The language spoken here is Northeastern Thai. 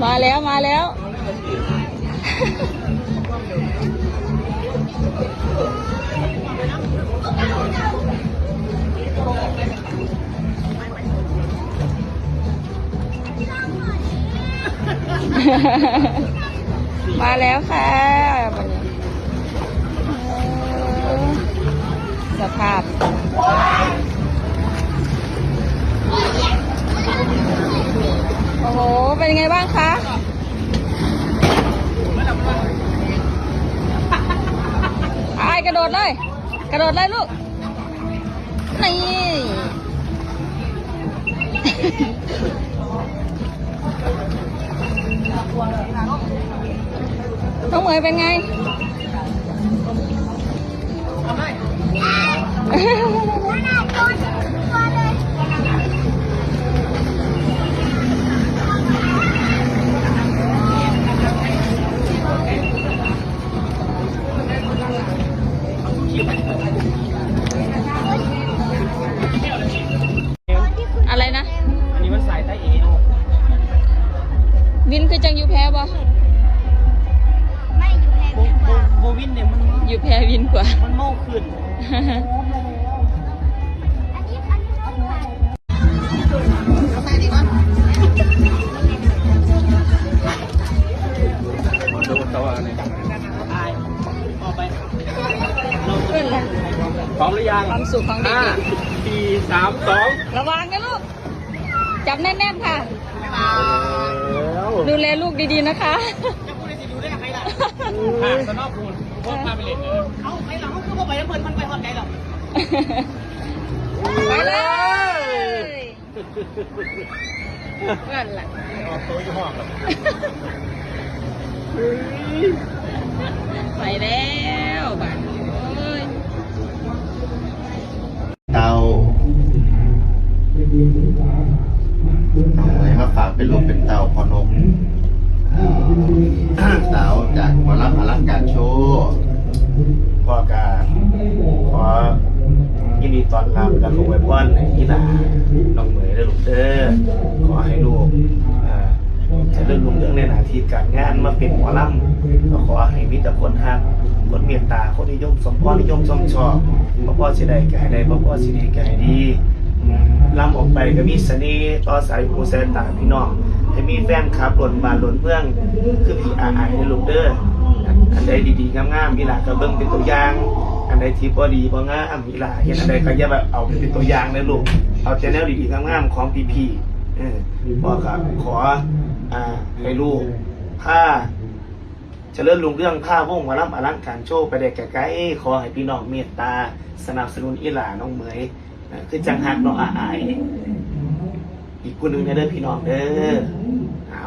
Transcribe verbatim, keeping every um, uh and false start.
มาแล้ว มาแล้ว มาแล้วค่ะ สภาพ โอ้โห เป็นไงบ้างคะ อายกระโดดเลย กระโดดเลยลูก นี่ น้องเหมยเป็นไง อะไรนะ อันนี้มันสายใต้เอเนาะ วินคือจังอยู่แพ้บ่ ไม่อยู่แพ้ โบ วินกว่า โบ โบวินเนี่ยมัน อยู่แพ้วินกว่า มันเมาขึ้น อันนี้ อันนี้เมาขึ้น ดูตัวนี้ พร้อมหรือยัง ความสุขของเด็กๆ ห้า สี่ สาม สอง ระวังนะลูก จับแน่นๆค่ะ แล้ว ดูแลลูกดีๆนะคะ จะพูดอะไรสิ ดูได้ใครล่ะ อืม สนอกคูณพวกพาไปเล่นเนี่ย เอาไปหลังเขาคือว่าไปแล้วเพิ่นมันไปฮอดไหนหรอ ไปเลย นั่นแหละ ออกตัวอยู่ห้องครับ ไปแล้วบ้าน โอ้ย เต้า เอาไว้มาฝากเป็นลูกเป็นเต้าพ่อนก เต้าจากหมอลำอลังการโชว์ พ่อกะขอยินดีต้อนรับ แล้วก็อวยพรให้อีหลาน้องเหมยเด้อลูกเด้อ ขอให้ลูก เอ่อ เจริญรุ่งเรืองในหน้าที่การงาน มาเป็นหมอลำ ก็ขอให้มีแต่คนฮัก คนเมตตา คนนิยมสมพร นิยมชมชอบ บ่พอสิได้ก็ให้ได้ บ่พอสิดีก็ให้ดี ลำออกไปก็มีเสน่ห์ต่อสายหูสายตาพี่น้อง ให้มีแฟนคลับล้นบ้านล้นเมือง คือพี่อาอายเด้อลูกเด้อ อันใดดีๆงามๆ อีหลาก็เบิ่งเป็นตัวอย่าง อันใดที่บ่ดีบ่งาม อีหลาเฮ็ดอันใดก็อย่าแบบเอาไปเป็นตัวอย่างเด้อลูก เอาแต่แนวดีๆงามๆของพี่ๆ เออ พ่อก็ขอ อ่า ให้ลูกพาเจริญรุ่งเรือง พาวงหมอลำอลังการโชว์ไปได้ไกลๆ ขอให้พี่น้องเมตตาสนับสนุนอีหลาน้องเหมย อ่า คือจังฮักน้องอาอาย อีกผู้หนึ่งเด้อพี่น้องเด้อ เอา